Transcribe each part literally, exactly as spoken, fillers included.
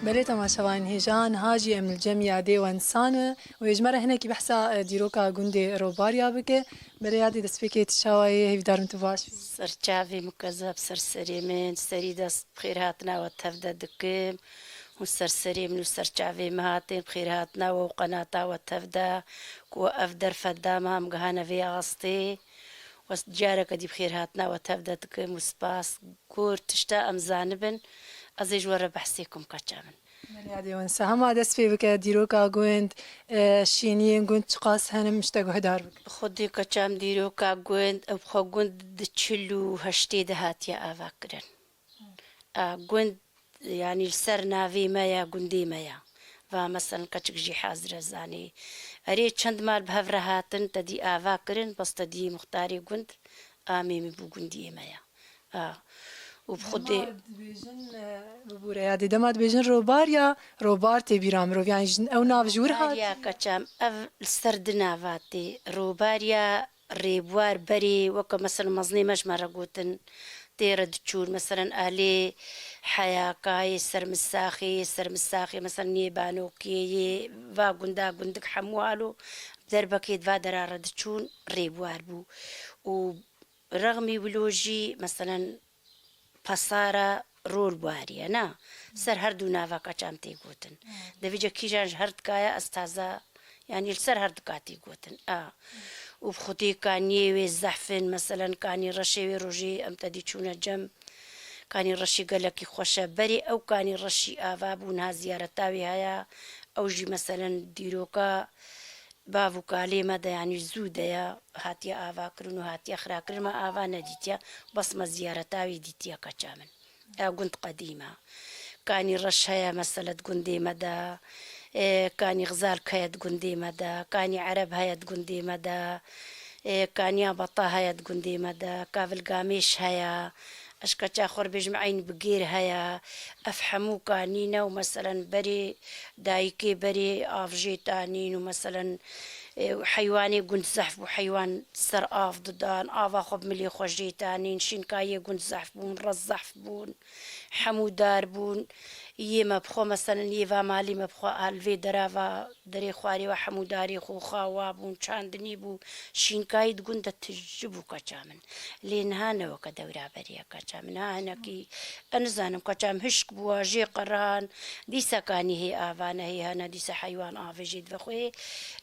Belê temaşevanên hêja, niha jî em li cem yadê Wensan in û ê ji me re hinekî behsa, e, dîroka gundê Robarya bike. Belê yadê destpêkê tu çawa yê? Hêvîdar im tu baş bî. Serçavê min kezeb ser serê min, serî dest bi xêrhatina we tev de dikim. Hûn ser serê min û ser çavê min hatin, bi xêrhatina we û qenata we tev de, ku we ev derfet da me, em gihane vê astê. We careke dî bi xêrhatina we tev de dikim û spas. Ku tişta em zanibin, ez ê ji we re behsê kim, keça min. Belê yadê Wensa, hema dest pê bike, dîroka gund, e, şîniyên gund çiqas henin, min ji te guhdar bike. Xwedê keça min, dîroka gund, ew xwe gund di çil û heştê de hatiye avakirin. A, gund, yanî li ser navê me ya, gundê me ya. Va, meselen, keçik jî hazir e, zanî. Erê, çend mal bi hev re hatin, te dî ava kirin, bes te dî muxtarê gund, amê min bû, gundiyê me ya. A, û bi Xwedê Dema dibêjin, e, bibûre yadê, dema dibêjin Robarya, Robar tê bîra mirov. Yanî jin, ew nav ji wir hat? Robarya, keça min, ev li ser du nava tê. Robarya, rêbuar, berê, weke, meselen, mezinê me ji me re gotin, tê re diçûn, meselen, alê Heyaka yê, Sermisaxê, Sermisaxê, meselen, yê Banokê, yê va gunda gundik hemû alo derbekê di va dera re diçûn, rêbuar bû. Û rexmî wilo jî, meselen, pesara rol bariye, na? Ser her du nava keça min tê gotin. Hmm. Devîce kîjan ji her dikaya ez taza, yanî li ser her dika tê gotin. A. Û bi Xwedê kaniyê wê zehf in, meselen, kanî reşê wê rojê em te dî çûne cem. Kanî reşî gelekî xweş e. Berê ew kanî reşî ava bû, niha ziyareta wê heye. Ew jî, meselen, dîroka bav û kalê me de, yanî zû de ye, hatiye avakirin û hatiye xirakirin, me ava nedîtiye, bes me ziyareta wê dîtiye, keça min. Ew gund qedîm e. Kanî reş heye, mesele, di gundê me de, e, kanî Xizalk heye di gundê me de, kanî Ereb heye di gundê me de, e, kaniya Beta heye di gundê me de, Kavilgamêş heye, ez keça xwe re bêjim, eyn Bigêr heye. Ev hemû kanî ne û, meselen, berê dayikê berê av jê tanîn û, meselen, e, heywanê gund zehf bû, heywan ser av didan, ava xwe bi milê xwe jê tanîn, şînkayê gund zehf bûn, rez zehf bûn, hemû dar bûn. Yê me bi xwe, meselen, yê va malê me bi xwe a li vê dera va derê xwarê we hemû darê xwe xawa bûn, çandinî bû, şînkayî di gund de tijî bû, keça min. Lê niha ne weke dewra berê ye, keça min. Niha hinekî, ez nizanim, keça min, hişk bû, jê qeran, dîsa kanî hê ava ne, hê hene, dîsa heywan avê jê dibe xwê.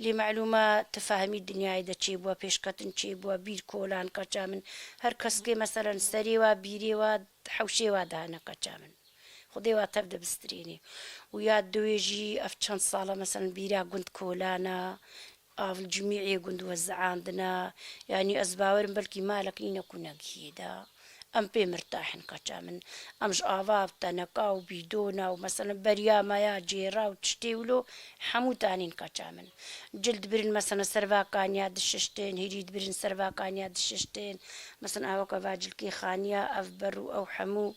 Lê melûma tu fehmî dinyayê de çêbûye, pêşketin çêbûye, bîr kolan, keça min. Her keskê, meselen, serê wa, bîrê wa, hewşê wa dane, keça min. Xwedê wa tev de bistirênê. Û ya diwê jî ev çend sala, meselen, bîra gund kolana, av li cimî ê gund weziandina. Yanî ez bawerim belkî malek nîne ku negihê de. Em pê mirtah in, keça min. Em ji ava, teneka û bîdona û, meselen, beriya me ya cêra û tiştê wilo hemû tanîn, keça min. Cil dibirin, meselen, ser va kaniya dişiştin, hîrî dibirin ser va kaniya dişiştin. Meselen, aweke va cilkê xaniya, ev ber û ew hemû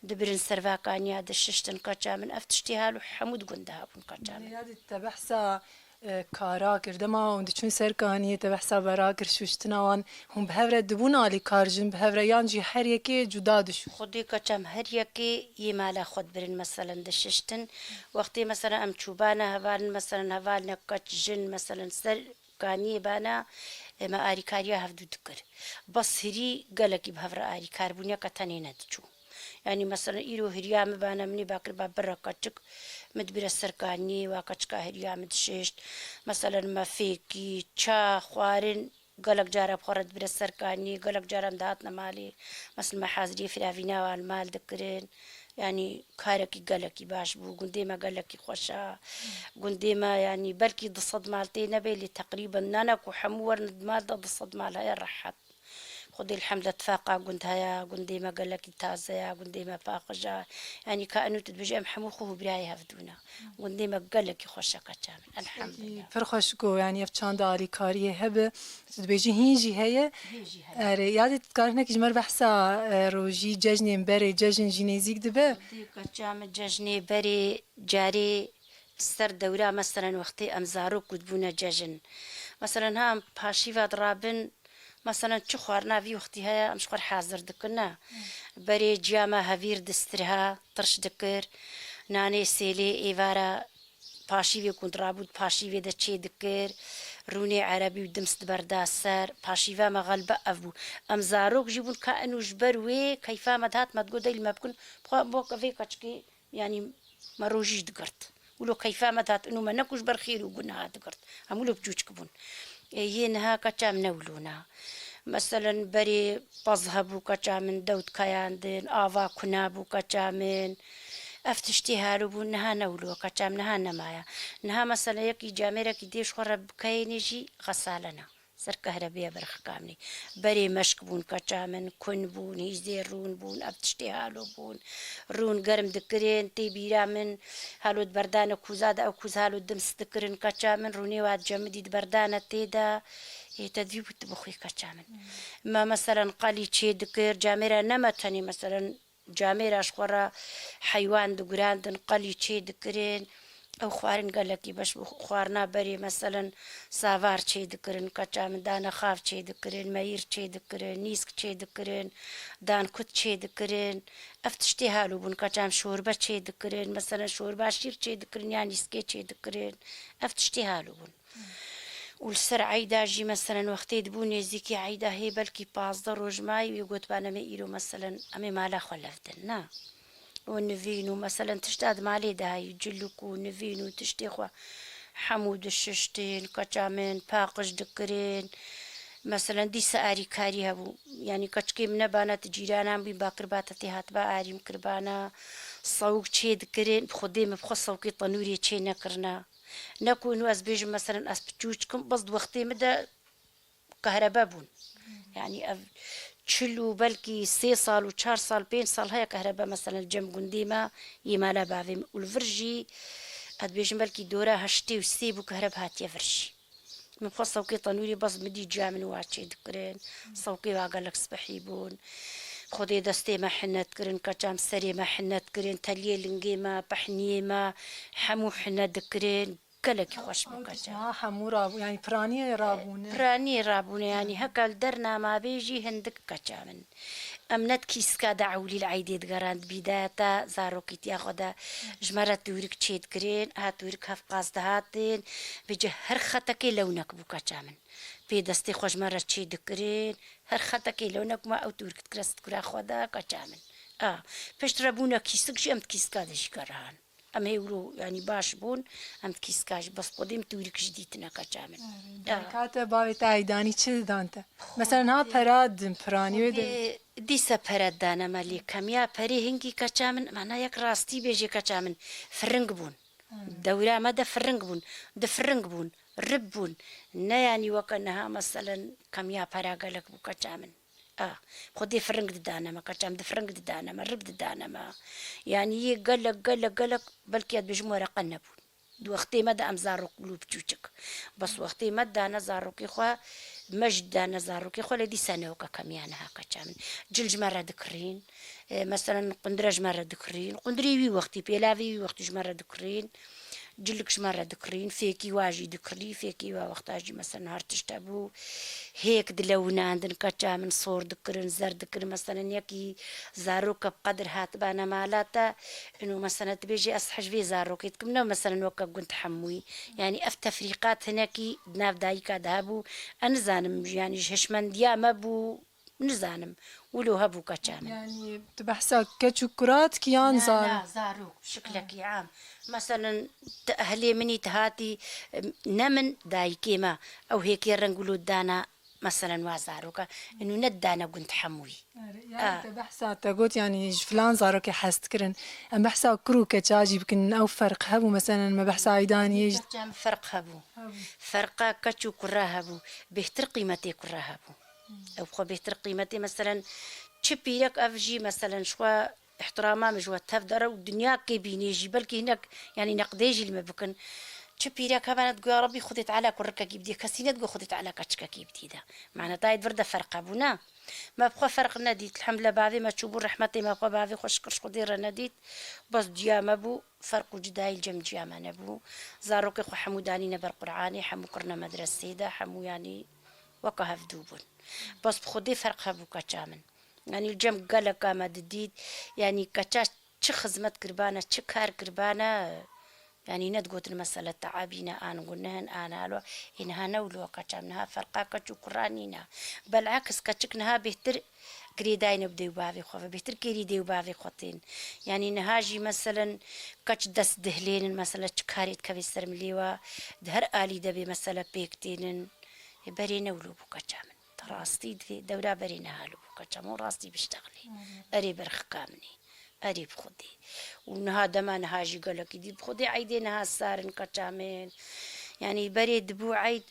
dibirin ser va kaniya dişiştin, keça min. Ev tiştê halo hemû di gund de hebûn, keça min. Yadê te behsa, e, kara kir. Dema hûn diçûn ser kaniyê, te behsa bera kir, şûştina wan. Hûn bi hev re dibûn alîkar, jin bi hev re, yan jî her yekê cuda dişû? Xwedê, keça min, her yekê yê mala xwe dibirin, meselen, dişiştin. Wextê, meselen, em çûbana hevalin, meselen, hevalnek keç, jin, meselen, ser kaniyê bana, e, me arîkariya hevdû dikir. Bes hirî gelekî bi hev re arîkar bûn, yeke tenê nediçû. Yanî, meselen, îro hiriya min bana, min ê bakir ba birre keçik, min dibire ser kaniyê, wa keçika hiriya min dişişt. Meselen, me fêkî, ça, xwarin, gelek cara bi xwe re dibire ser kaniyê, gelek cara em dihatine malê. Meselen, me haziriyê firavîna wan li mal dikirin. Yanî, karekî gelekî baş bû. Gundê me gelekî xweş e. Gundê me, yanî, belkî du sed mal tê nebe, lê teqrîben nane ku hemû werin di mal de du sed mal heye rehet. Xwedê elhemdulillah tifaqa gund heye, gundê me gelekî taze ye, gundê me paqij e. Yanî ka eno tu dibêjî em hemû xwe û birayê hevdû ne. Gundê me gelekî xweş e, keça min. Elhemdulillah. Pir xweş ku, yanî, ev çanda alîkariyê hebe, tu dibêjî hîn jî heye. Hîn jî heye. Erê, yadê tu dikarî hinekî ji me re behsa, e, rojî cejnên berê, cejn jî nêzîk dibe? Xwedê, keça min, cejnê berê carê ser dewra, meselen, wextê em zarok ku dibûne cejn. Meselen, ha em paşîva dirabin, meselen, çi xwarina vî wextî heye, em ji xwe re hazir dikin, ne? Berê ciya me hevîr distirha, tirş dikir. Nanê sêlê êvara paşîvê ku dirabû, di paşîvê de çê dikir, rûnê erebî û dims diberda ser. Paşîva me xelbe ev bû. Em zarok jî bûn ka eno ji ber wê keyfa me dihat, me digot, "Dey li me bikin." Bixwe bo ke vê keçikê, yanî me rojî jî digirt. Wilo keyfa me dihat, eno me neku ji ber xêr û gunaha digirt. Em wilo biçûçik bûn. Ê, yê niha keça min ne wilo ne. Meselen, berê pez hebû keça min, dew dikeyandin, ava kuna bû keça min. Ev tiştê halo bûn, niha ne wilo, keça min niha nemaye. Niha, meselen, yekî camêrekî dê ji xwe re bikeyênê jî xesale ne. Ser kehrebeya berxika min ê. Berê meşk bûn keça min, kun bûn, hîzê rûn bûn, ev tiştê halo bûn. Rûn germ dikirin, tê bîra min, halo diberdane kûza de, ew kûz halo dims dikirin keça min, rûnê wa cemidî diberdane tê de. Ê, te dî bû tu bixwî keça min. Me, meselen, qelî çê dikir, camêra ne me tenê, meselen, camêra ji xwe re heywan digurandin, qelî çê dikirin. Ew xwarin gelekî beş bû. Xwarina berê, meselen, savar çê dikirin, keça min, dane xav çê dikirin, meyir çê dikirin, nîsk çê dikirin, dan kut çê dikirin. Ev tiştê halo bûn, keça min, şorbe çê dikirin, meselen, şorba şîr çê dikirin ya nîskê çê dikirin. Ev tiştê halo bûn. Û li ser eyda jî, meselen, wextê dibû nêzîkî eyda, hê belkî pazdeh roj mayî, wê gotibana me îro, meselen, em ê mala xwe lev din, na? Û nivîn û, meselen, tişta di malê de heyî, cilik û nivîn û tiştê xwe hemû dişiştin, keça min paqij dikirin. Meselen, dîsa arîkarî hebû. Yanî keçikê min nebana, ti cîranan bûn, bakir bate tê hatiba arîm kiribana, sewik çê dikirin, bi xwedê min bi xwe sewikê tenûrê çê nekirina. Ne ku inu ez bêjim, meselen, ez piçûçik im, bes di wextê min de kehrebe bûn. Yanî ev çil û belkî sê sal û çar sal, pênc sal heye kehrebe, meselen, li cem gundê me, yê mala bavê min û li vir jî, ez dibêjim, belkî dora heştê û sê bû kehrebe hatiye vir jî. Min xwe sewkê tenûrê bes min dî ciya min wa çê dikirin. Sewkê wa gelek spehî bûn. Xwedê destê me hine dikirin, keça min serê me hine dikirin, teliyê lingê me, pehniyê me, hemû hine dikirin. Gelekî xweş bû keça min. Ha, hemû rabû, yanî piraniyê rabûne. Piraniyê rabûne, yanî heke li der namabê jî hindik keça min. Em ne di kîska de ewlî li eydê digeran, di bîdayeta zarokîtiya xwe de ji me re tûrik çêdikirin, ha tûrik hevqas dihatin, vêce her xetekê lewnek bû keça min. Pê destê xwe ji me re çêdikirin, her xetekê lewnek ma ew tûrik dikire stikura xwe de keça min. A, piştre bûne kîsik jî em di kîska de jî gerihan. Em hêwro, yanî baş bûn, em di kîska jî, bes xwedê min tûrik jî dîtine keça min. Erê, dayika te, bavê te eydanî çi didan te? Mesela niha pera din, piranî wê de. Xwedê dîse pere dane me lê kemiya perê hingî keça min, mana yek rastî bêjê keça min, firing bûn. Dewra me de firing bûn, di firing bûn, rib bûn. Ne yanî weke niha meselen kemiya pera gelek bû keça min. A, xwedê firing didane me, keça min di firing didane me, rib didane me. Yanî yê gelek, gelek, gelek, belkî ez dibêjim wereqe nebûn. Di wextê me de em zarok bûn û piçûçik. Bes wextê me dane zarokê xwe, me jî dane zarokê xwe, lê dîsa ne weke kemiya niha keça min. Cil ji me re dikirîn, e, meselen qundire ji me re dikirîn. Qundirê wî wextî, pêlavê wî wextî ji me re dikirîn. Cilik ji me re dikirîn, fêkî wa jî dikirî, fêkî wa wexta jî, meselen, her tişt hebû, hêk dilewinandin, keça min sor dikirin, zer dikirin, meselen, yekî zaroke bi qedir hatibane mala te, ino, meselen, dibêjê ez hej vê zarokê dikim, ne, meselen, weke gund hemûyî. Yanî ev tefrîqat hinekî di nav dayika de hebû, ez nizanim, yanî ji hişmendiya me bû, Nizanim. Wilo hebû keça min. Yanî tu behsa keç û kura dikî yan zarok? Na, zarok, şiklekî am. Meselen, ti ehlê min î, ti hatî, ne min, dayikê me, ew hêkê reng wilo dana, meselen, wa zaroka, inu ne dana gund hemûyî. Erê, yanî te behsa te got, yanî ji filan zarokê hez dikirin. Em behsa kur û keça jî bikin, ew ferq hebû, meselen, me behsa eydaniyê jî. Keça min ferq hebû. Hebû. Ferqa keç û kura hebû. Bêhtir qîmetê kura hebû. Ew xwe bêhtir qîmetê, meselen, çi pîrek ev jî, meselen, ji xwe îhtirama min ji we tev dere û dinyakê bînê jî, belkî hinek, yanî neqdê jî li me bikin. Çi pîrek hebene, digoya Rebbî Xwedê Teala kurikekî bidî, kesî nedigo Xwedê Teala keçikekî bidî de. Manetayê di vir de ferq hebû, ne? Me bi xwe ferq nedît. Elhamdulillah, bavê me çûbû rehmetê, me bi xwe bavê xwe şikir ji Xwedê re nedît. Bes ciya me bû, ferq û cudayî li cem ciya me nebû. Zarokê xwe hemû danîne ber Qur'anê, hemû kirine medresê de, hemû, yanî, weke hevdû bûn. Bes bi Xwedê ferq hebû keça min. Yanî li cem geleka me didît, yanî keça Çi xizmet kiribane, çi kar kiribane, yanî nedigotin mesele teabîne an gunehin, an halo. Ê niha ne wilo keça min, niha ferqa keç û kura nîne. Bel'eks keçik niha bêhtir girêdayî ne bi dê û bavê xwe ve, bêhtir kêrî dê û bavê xwe tên. Yanî niha jî meselen keç dest dihlênin, meselen çi karê dikeve ser milê we, di her alî de bê mesele pêk tênin. Ê berê ne wilo bû keça min. Te rastî divê dewra berê niha li bû keça min û rastî biştexilê. Erê berxika min ê. Erê bi Xwedê. Û niha dema niha jî gelekî dî bi Xwedê eydê niha sar in keça min. Yanî berê dibû eyd,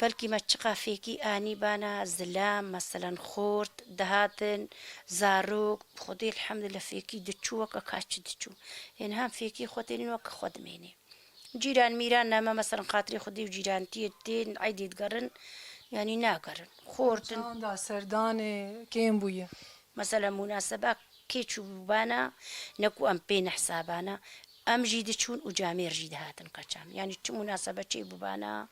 belkî me çiqa fêkî anî bana, zilam, meselen xort, dihatin, zarok, bi Xwedê elhemdulillah fêkî diçû weke ka çi diçû. Ê niha fêkî xwe tênin weke xwe dimênê. Cîran mîran ne me, meselen xatirê Xwedê û cîrantiyê tên, eydê digerin, yanî nagerin. Xort in. Çanda serdanê kêm bûye. Mesela munaseba kê çûbûbana, ne ku em pê nehsabana, em jî diçûn û camêr jî dihatin keça min. Yanî çi munasebe çêbûbana,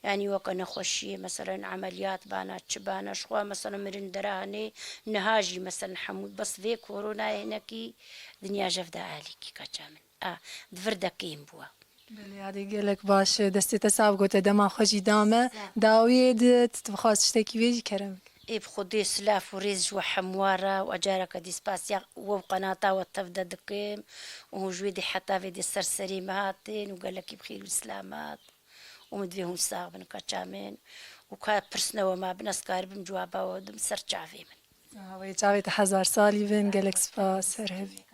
yanî weke nexweşiyê, meselen emeliyat bana, çi bana, ji xwe meselen mirin dera hanê, niha jî meselen hemû bes vê koronayê hinekî dinya jev da alîkî keça min. A, di vir de kêm bû. Belê, yadê gelek baş e. Destê te sax bû, te dema xwe jî da me. Sağ ol. Dawiyê de tu dixwaz tiştekî bêjî, kerem bike. Ê bi Xwedê silav û rêz ji we hemû re û careke dî spasiya we û qenata we tev de dikim û hûn ji wê dê heta vê dê ser serê me hatin û gelekî bi xêr û silamet û min divê hûn sax bin keça min û ka pirsine we ma bin ez karibim cewaba we bidim ser çavê min. Wê çavê te hezar salî bin, gelek spas, ser hevî.